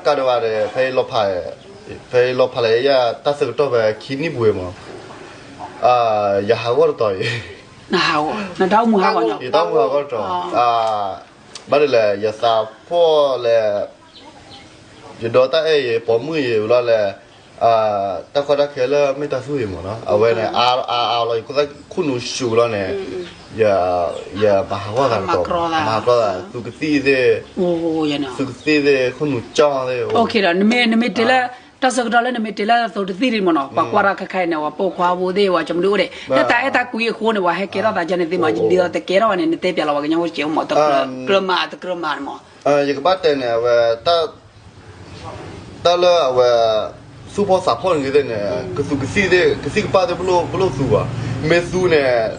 ကးဒံးဘၣ်ဒီး ဖဲလီၤဖး, ဖဲလီၤဖးလၢယတၢ်ဆၢကတီၢ်ဖဲခံနံၣ်ပူၤမး, ယဟးဂီၤတတီၤအံၤ, နတၢ်အိၣ်မူဟးဂီၤ, ယတၢ်အိၣ်မူဟးဂီၤတတီၤ, ဘၣ်ဒ်လဲၣ် ယသးဖှီၣ်လဲၣ်, ယဒီးတၢ်အဲၣ်ယဲ ပိာ်မုၣ်ယဲ ဝံၤလီၤလဲၣ်, တၢ်ကီတၢ်ခဲလၢမ့ၢ်တၢ်သူၣ်အံၤမးနီၤ အဝဲန့ၣ် အါအါအါလီၤ ယခိၣ်နူာ်ဆူၣ်လီၤန့ၣ်, ယမၤဟးဂီၤသးတတီၤ, မၤဟးဂီၤသး သူကသံၣ်သ့ၣ်, သူကသံၣ်သ့ၣ် ခိၣ်နူာ်ကၠီၣ်သ့ၣ်, နမ့ၢ်တဲလၢ, တၢ်ဆၢကတီၢ်လၢနမ့ၢ်တဲလၢသူကသံၣ်သ့ၣ်မးနီၤ ပှၤကွၢ်တၢ်ခဲခါအံၤန့ၣ် ပှၤပိာ်ခွါဖိသ့ၣ် ပှၤကမျၢၢ်အိၣ်ဒံး လၢတၢ်အဲၣ်တၢ်ကွံအဃိန့ၣ် ပှၤဟဲကဲထီၣ်သးဒ်န့ၣ်သ့မး ဒ်သိးတကဲထီၣ်ဘၣ်န့ၣ် နတဲပျးလီၤပှၤကညီဖိစဲးမး တကြၢးမၤတကြၢးမၤန့ၣ်မး, ယကဘၣ်တဲန့ၣ် အဝဲ တၢ်လၢအဝဲ သူၣ်ဖှီၣ်သးဖှီၣ်န့ၣ်သ့ၣ်န့ၣ် ကသူကသံၣ်သ့ၣ် ကသံၣ်ကပၣ်သ့ၣ် ပလိၣ်သူဘၣ်, မ့ၢ်သူန့ၣ်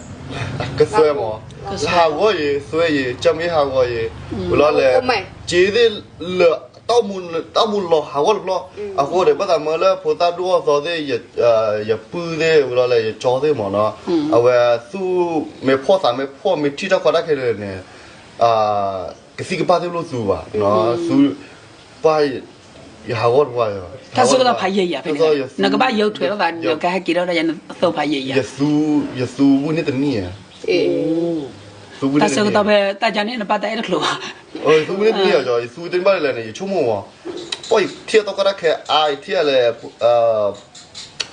ကသွဲမး, ဟးဂီၤယဲ သွဲယဲ ကၢ်မ့ၢ်ဟးဂီၤယဲ, ဝံၤလီၤလဲၣ်, က့သ့ၣ်လၢာ်, တၢ်အိၣ်မူလီၤဟးဂီၤတဘျီ, အဃိန့ၣ် ဘၣ်သးမၢလၢဖိသၣ်ဒိၣ်အီၣ်သီသ့ၣ်, ယပုၢ်သ့ၣ် ဝံၤလီၤလဲၣ် ယကၠီသ့ၣ်မးနီၤ, အဝဲသူၣ်မ့ၢ်ဖှီၣ်သးမ့ၢ်ဖှီၣ် မ့ၢ်ထံၣ်တၢ်ကီတၢ်ခဲလၢာ်န့ၣ် ကသံၣ်ကပၣ်သ့ၣ်ပလိၣ်သူဘၣ်, သူ ပှၤ ယဟးဂီၤတပှၢ်, တၢ်ဆၢကတီၢ်ဖးယံာ်ယံာ်ဖဲန့ၣ်, နကဘၣ်ယဲထွဲထီၣ်သး နကဟဲက့ၤထီၣ်ဒီး နသီဖးယံာ်ယံာ်, ယသူဝံၣ်န့ၢ်တနံၣ်ဧါ, တၢ်ဆၢကတီၢ်ဖဲတၢ်ကါန့ၣ် နပၢ်တၢ်အဲၣ်တချုးဘၣ်, သူဝံၣ်န့ၢ်တနံၣ်ဧါ, ယသူတနံၣ်ဘၣ်ဒ်လဲၣ်န့ၣ် ယဆိကမိၣ်မး, ပှၤယထံၣ်တၢ်ကီတၢ်ခဲအါ ယထံၣ်လဲၣ်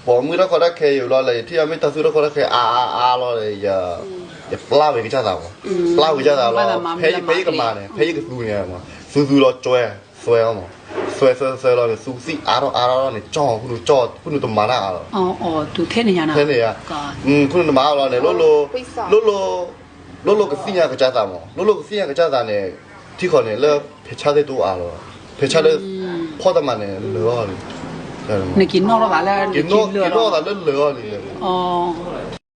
ပိာ်မုၣ်တၢ်ကီတၢ်ခဲယံၤလီၤလဲၣ် ယထံၣ်အမ့ၢ်တၢ်သူတၢ်ကီတၢ်ခဲအါအါအါလီၤဒီး ယပျၢ်ဝဲကစၢ်သးမး, ပျၢ်ဝဲကစၢ်သးလီၤ, ဖဲယကမၤန့ၣ် ဖဲယကသူန့ၣ်, သူသူလီၤကွဲ, သွဲအီၤမး, သွဲသွဲသွဲလီၤန့ၣ် သူကသံၣ်အါထီၣ်အါထီၣ်န့ၣ် ကၠီၣ် ခိၣ်နူာ်ကၠီၣ် ခိၣ်နူာ်တမၤတၢ်အါလီၤ, ဖဲန့ၣ်ဧါ, ခိၣ်နူာ်တမၤအါလီၤန့ၣ် လိၣ်လိၣ် လိၣ်လိၣ်ကသ့ၣ်ညါကစၢ်သးမး, လိၣ်လိၣ်ကသ့ၣ်ညါကစၢ်သးန့ၣ် ထံဃီန့ၣ် လၢဖဲဆၣ်သ့ၣ်တအိၣ်အါလီၤ, ဖဲဆၣ်လၢ ဖီၣ်တၢ်မၤန့ၣ် လၢာ်အီၤလံ, နက့ၤနီၣ်ထီၣ်သးလၢ က့ၤနီၣ်သးလၢလၢာ်အီၤလံ,